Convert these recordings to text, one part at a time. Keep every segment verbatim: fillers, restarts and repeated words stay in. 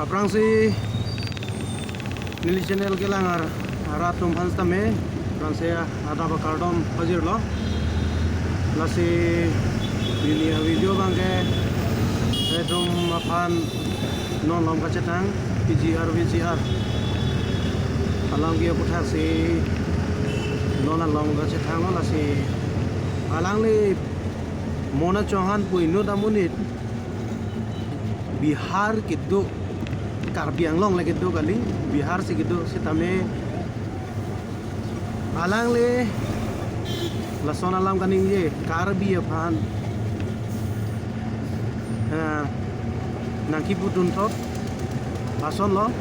Aphrangsi neli channel kelang ar arat atum aphan sitame, aphrangsi adap akardom pajirlo. Lasi neli avideo abangke etum aphan non along kachetang, P G R V G R along ke aputhaksi non along kachetanglo. Lasi alangli Mona Chauhan pu inut amonit Bihar kedo, Karbi Anglong le kedo kali, Bihar si kedo sitame alangli lason alam kaningje Karbi aphan, eh, nangkipu dunthot lasonlo.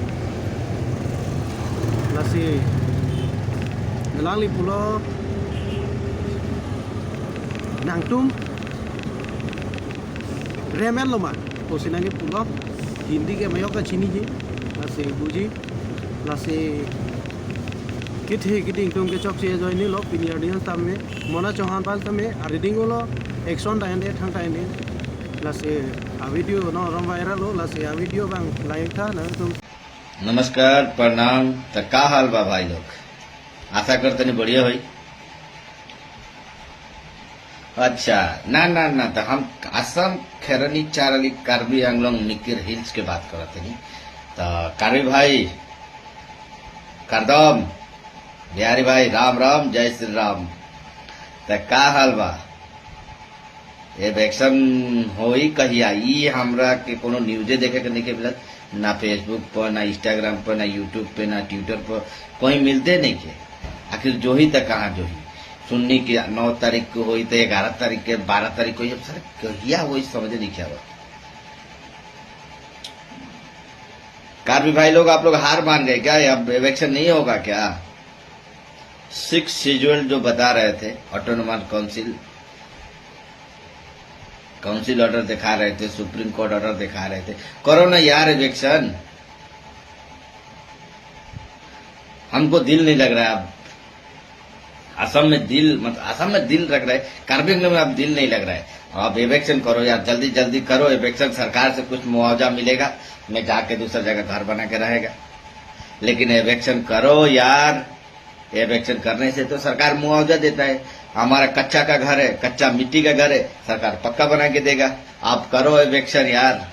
Lasi alangli pulo, nangtum remen lo ma, pusi nangkipulo. Hindi ke majok kachiniji, lasi buji, lasi kethe keding atum ke chokche ajoinelo, pini arni an sitame, Mona Chauhan aphan sitame ariding ulo, action ta ende, thangta ende. Lasi avideo non aram viral lo, lasi avideo abang lang-iktha nangtum. नमस्कार, प्रणाम। तो का हाल बा भाई लोग? आशा करते नहीं बढ़िया होई। अच्छा, ना, ना, ना, तो हम असम खैरानी चाराली कार्बी आंगलोंग निकिर हिल्स के बात करते नहीं। तो कार्बी भाई, करदम, बिहारी भाई, राम राम, जय श्री राम। तो का हाल बा? इलेक्शन होई कहिया, ई हमरा के कोनो न्यूजे देखे के नहीं के मिलत, ना Facebook पर, ना Instagram पर, ना YouTube पे, ना Twitter पर, कहीं मिलते नहीं के। आखिर जो ही तक कहाँ जो ही? सुन्नी के नौ तारीख को होई तो ग्यारह तारीख के, बारह तारीख को, ये सर कहिया होई समझ नहीं क्या हुआ। कार्बी भाई लोग, आप लोग हार मान गए क्या? अब इलेक्शन नहीं होगा क्या? सिक्स शेड्यूल जो बता रहे थे, ऑटोनोमस काउंसिल, काउंसिल ऑर्डर दिखा रहे थे, सुप्रीम कोर्ट ऑर्डर दिखा रहे थे, करो ना यार इलेक्शन। हमको दिल नहीं लग रहा है अब। असम में दिल, मतलब, असम में दिल लग रहा है, कार्बी आंगलोंग में अब दिल नहीं लग रहा है। अब इलेक्शन करो यार, जल्दी जल्दी करो इलेक्शन, सरकार से कुछ मुआवजा मिलेगा, मैं जाके दूसरा जगह घर बना के रहेगा, लेकिन इलेक्शन करो यार। इलेक्शन करने से तो सरकार मुआवजा देता है। हमारा कच्चा का घर है, कच्चा मिट्टी का घर है, सरकार पक्का बना के देगा। आप करो इलेक्शन यार।